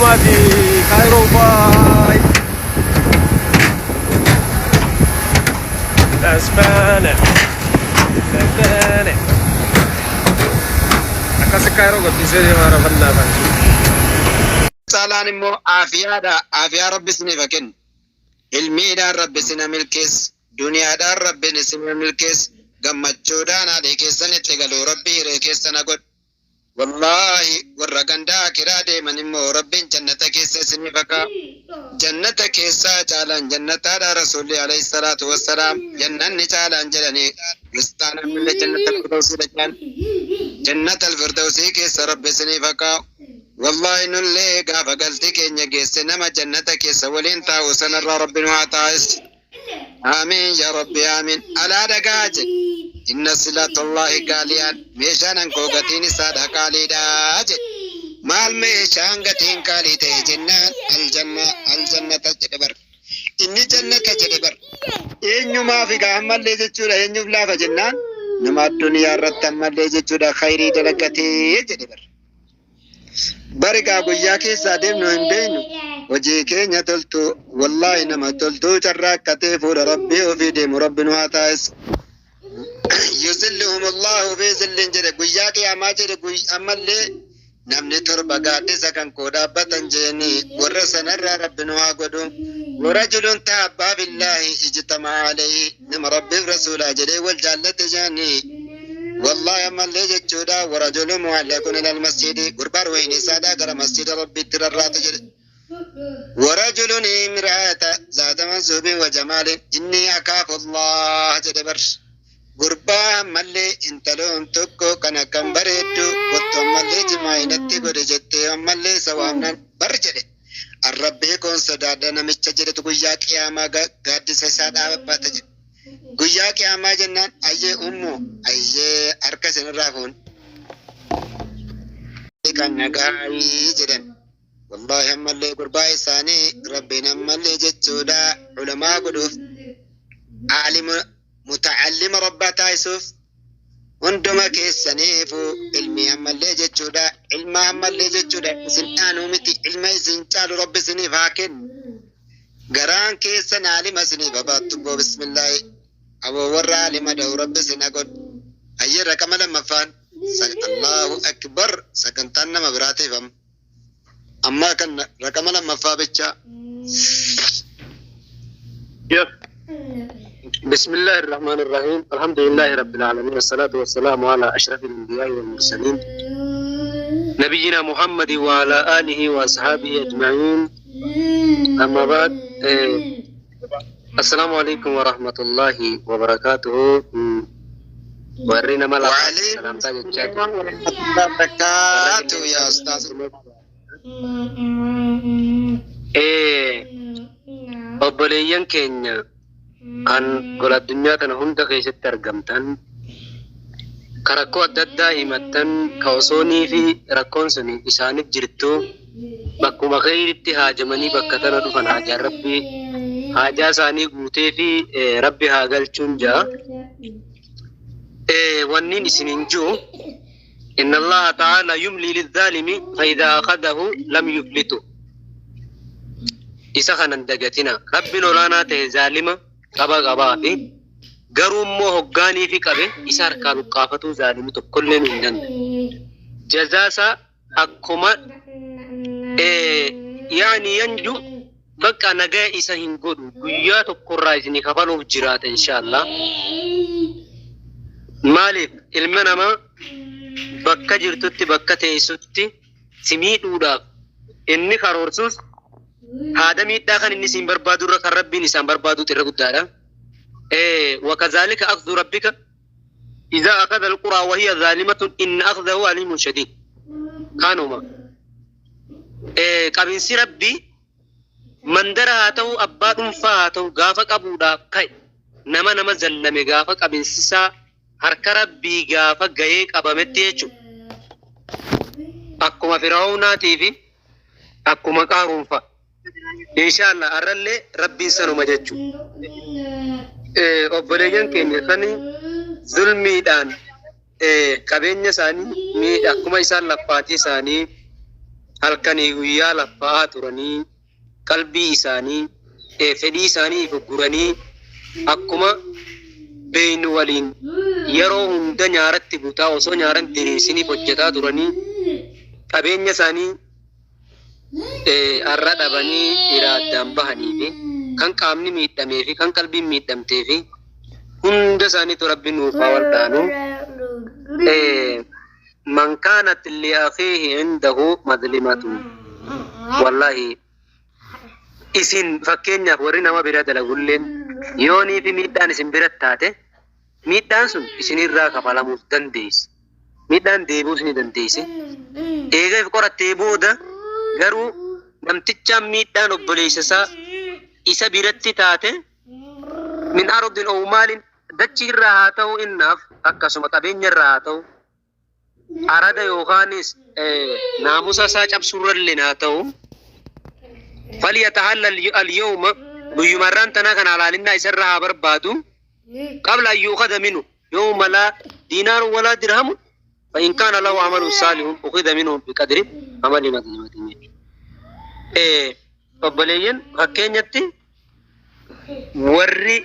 Dhumaati Kaayiroo baay. Tasfaana. Tasfaana. Akkasi Kaayiroo gabbisee deemaa rafannaa kan. Caalaan immoo aafiyaadha. Aafiyaa Rabbi isiniif haa kennu. Ilmiidhaan Rabbi isin haa milkeessu. Duniyaadhaan Rabbiin isin haa milkeessu. Gammachuudhaan haadhii keessan itti galuu Rabbi hiree keessan haa godhu. Wallaahi warra ganda aakiraa deeman immoo Rabbiin jannata keessa isiniif haa kaa'u. Jannata keessaa caalaan jannataadha Rasuulli alayhi salaatu wassalaam jannanni caalaan jedhanii kiristaana ammallee jannata firdawsiidha jedhan. Jannata alfirdawsii keessa Rabbi isiniif haa kaa'u. Wallaahi nullee gaafa galti keenya geesse nama jannata keessa waliin taa'u sanarraa Rabbi nu haa taasisu. Aamiin yaa Rabbi aamiin. Alaa dhagaa jedhe. Inna silatullahi gaaliyaan meeshaan hankoo gatiin isaadha qaaliidha jedhe. Maal meeshaan gatiin qaalii ta'e jennaan aljanna aljannata jedhe bar. Inni jannata jedhe bar. Eenyumaaf egaa ammallee jechuudha eenyuuf laafa jennaan nama addunyaa irratti ammallee jechuudha khayrii dalagatee jedhe bar. Bari gaa guyyaa keessaa deemnu hin beeknu. Hojii keenya toltu wallaahi nama toltuu carraaqqatee fuula rabbii ofii deemu rabbi nu haa taasisu. Yuzilluhum Allahu fi zillin jedhe guyyaa qiyaamaa jedhe ammallee namni torba gaaddisa kan koo dhaabbatan jeeni warra sanarraa rabbi nu haa godhu. Warajulun tahabbaa billaahi ijtama'a alayhi nama rabbiif rasuulaa jedhee wal jaallate jeeni. Wallaahi ammallee jechuudha warajulu mu'allaqun ilal masjidi gurbaan wayni isaadhaa gara masjida rabbiitti rarraatu jedhe. Warajulun imra'ata zaata mansuubin wa jamaalin inni akaafu Allah jedhe bar. Gurbaa ammallee intaloon tokko kan akkam bareeddu kottu ammallee jimaa'inatti godhe jettee ammallee isa waamnan bar jedhe. Arrabbii koon sodaadha namicha jedhetu guyyaa qiyaamaa gaaddisa isaa dhaabbata jedhe. Guyyaa qiyaamaa jennaan ayyee ummu ayyee harka isinirraa fuun kan nagaayii jedhan. Wallaahi ammallee gurbaa isaanii rabbiin ammallee jechuudha ulamaa godhuuf aalima muta'allima rabbaa taasisuuf hunduma keessaniifu ilmii ammallee jechuudha ilma ammallee jechuudha isin dhaanuu miti ilma isin caalu rabbi isiniif haa kennu. Garaan keessan aalima isiniif habaattu boo bismillaahi aboo warra aalima da'u rabbi isin haa godhu. Hayyee raqama lammaffaan Allahu akbar sagantaan nama biraatiif amma. Ammaa kan raqama lammaffaa bichaa. يا بسم الله الرحمن الرحيم الحمد لله رب العالمين والصلاة والسلام على أشرف الأنبياء والمرسلين نبينا محمد وعلى آله وأصحابه أجمعين أما بعد السلام عليكم ورحمة الله وبركاته warri nama lama وعليكم salaamtaa jechaa السلام ورحمة الله وبركاته يا أستاذ. Obboleeyyan keenya kan gola addunyaa tana hunda keessatti argamtan ka rakkoo adda addaa himattan ka osoonii fi rakkoon sun isaanif jirtu bakkuma kheyritti haajamanii bakka tana dhufan haajaan rabbi haajaa isaanii guutee fi rabbi haa galchuun ja'a. Wanniin isinin ji'u inna allaha ta'ala yumlii lizzaalimi fa idhaa akhadahu lam yuflitu isa kanan dagatina rabbiin olaanaa ta'e zaalima qaba qabaa fi garuu immoo hoggaanii fi qabe isa harkaa luqqaafatuu zaalimi tokkollee hin danda'u. Jazaasaa akkuma yaani yanju bakka nagaya isa hin godhu guyyaa tokkorraa isinii kafaluuf jiraata inshaallah. Maaliif ilma namaa bakka jirtutti bakka teessutti si miidhuudhaaf inni karoorsus haada miidhaa kan inni siin barbaadu irra kan rabbiin isaan barbaaduutu irra guddaadha. Wakazaalika akhdhu rabbika idhaa akhadha alquraa wa hiya zaalimatun inna akhdahu aliimun shadiid. Kanuma qabinsi rabbii mandara haa ta'u abbaa dhuunfaa haa ta'u gaafa qabuudhaaf ka'e nama nama zallame gaafa qabinsisaa harka rabbii gaafa ga'ee qabametti jechuudha. Akkuma Fir'aawnaatii fi akkuma Qaaruun fa'a. Inshaallah har'allee rabbiin sanuma jechuudha. Obboleeyyan keenya kan zulmiidhaan qabeenya isaanii akkuma isaan laffaatii isaanii Halkanii guyyaa laffa'aa turanii qalbii isaanii fedhii isaanii gurguranii akkuma beeynu waliin yeroo hunda nyaaratti butaa osoo nyaaran diriirsiniif hojjetaa turanii qabeenya isaanii har'a dhabanii irraa addaan bahanii fi kan qaamni miidhamee fi kan qalbiin miidhamtee fi hunda isaaniitu Rabbi nuuf haa wal'aanu. Man kaanat li akhiihi indahu madlimatu, wallahi isin fakkeenyaaf warri nama bira dalagulleen yoonii fi miidhaan isin bira taate, miidhaan sun isinirraa kafalamuuf dandeessi. Miidhaan deebi'uus ni dandeessi. Eega if qorattee booda garuu namtichaan miidhaan obboleessa isaa isa biratti taate, min ardin ow maalin, dachii irraa haa ta'u, innaaf akkasuma qabeenya irraa haa ta'u, arada yookaanis naamusa isaa cabsuurrallee haa ta'u, falyatahallal alyawma, guyyumarraan tanaa kana halaalinaa isarraa haa barbaadu, qabla an yuukhada minhu yawma laa diinaaru walaa dirhamu, fa in kaana lahu amalu saalihun ukhida minhu biqadri amali madlimatin. Obboleeyyan, fakkeenyatti warri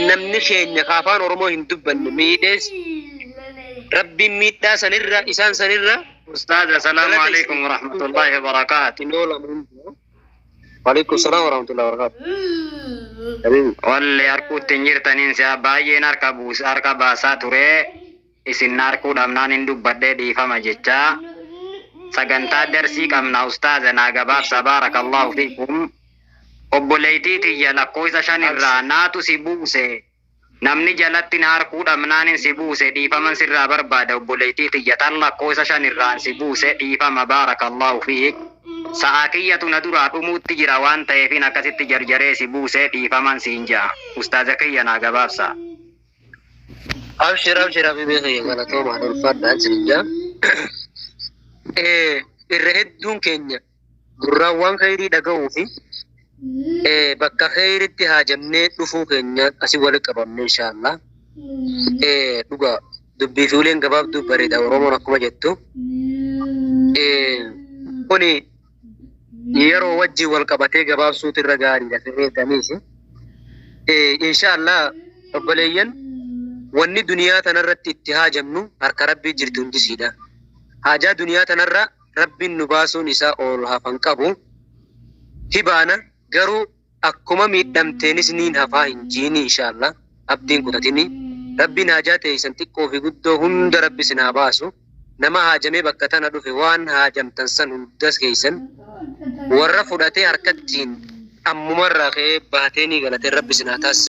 namni keenya ka afaan Oromoo hin dubbanne miidhees, Rabbiin miidhaa sanirra isaan sanirra Ustaaz, assalaamu galata alaikum warahmatullahi wabarakaatu. Hin oolamu hundaa. Waalaikum salaam warahmatullahi wabarakatuh. Habibi. Walli harkuutti hin jirtaniin si'a baay'een harka buus harka baasaa ture, isin harkuu dhabnaan hin dubbadhee, dhiifama jechaa. Sagantaa darsii qabna, ustaaza, naa gabaabsa, baarakallahu fiikum. Obboleettii tiyya lakkoofsa 5 irraa naatu si buuse, namni jalatti na harkuu dhabnaanin si buuse, dhiifaman sirraa barbaada. Obboleettii tiyya tan lakkoofsa 5 irraan si buuse, dhiifama, baarakallahu fiik. Sa'a kiyyatu na duraa dhumuutti jira waan ta'eefin akkasitti jarjaree si buuse, dhiifaman siin ja'a. Ustaaza kiyya, naa gabaabsa. Abshir, abshir, habibi kiyya, galatoomaa, ulfaadhaan isin jaa. Irra hedduun keenya gurraan waan khayrii dhaga'uu fi bakka khayritti haajamnee dhufuu keenya asii walitti qabamne, inshaallah. Dhugaa dubbii fi uleen gabaabduu bareeda Oromoon akkuma jettu. Kuni yeroo wajjin wal qabatee gabaabsuutu irra gaariidha sirreessaniis. Inshaallah, obboleeyyan, wanni duniyaa tanarratti itti haajamnu harka Rabbii jirti hundisiidha. Haajaa duniyaa tanarra Rabbiin nu baasuun isaa ool hafan qabu. Hibaana garuu akkuma miidhamteenis niin hafaa hin jiini, inshaallah abdiin kutatini. Rabbiin haajaa teeysan xiqqoo fi guddoo hunda Rabbi isin haa baasu. Nama haajamee bakka tana dhufe waan haajamtan san hundas keeysan warra fudhatee harkattiin ammumarraa ka'ee baatee ni galatee Rabbi isin haa taasisu.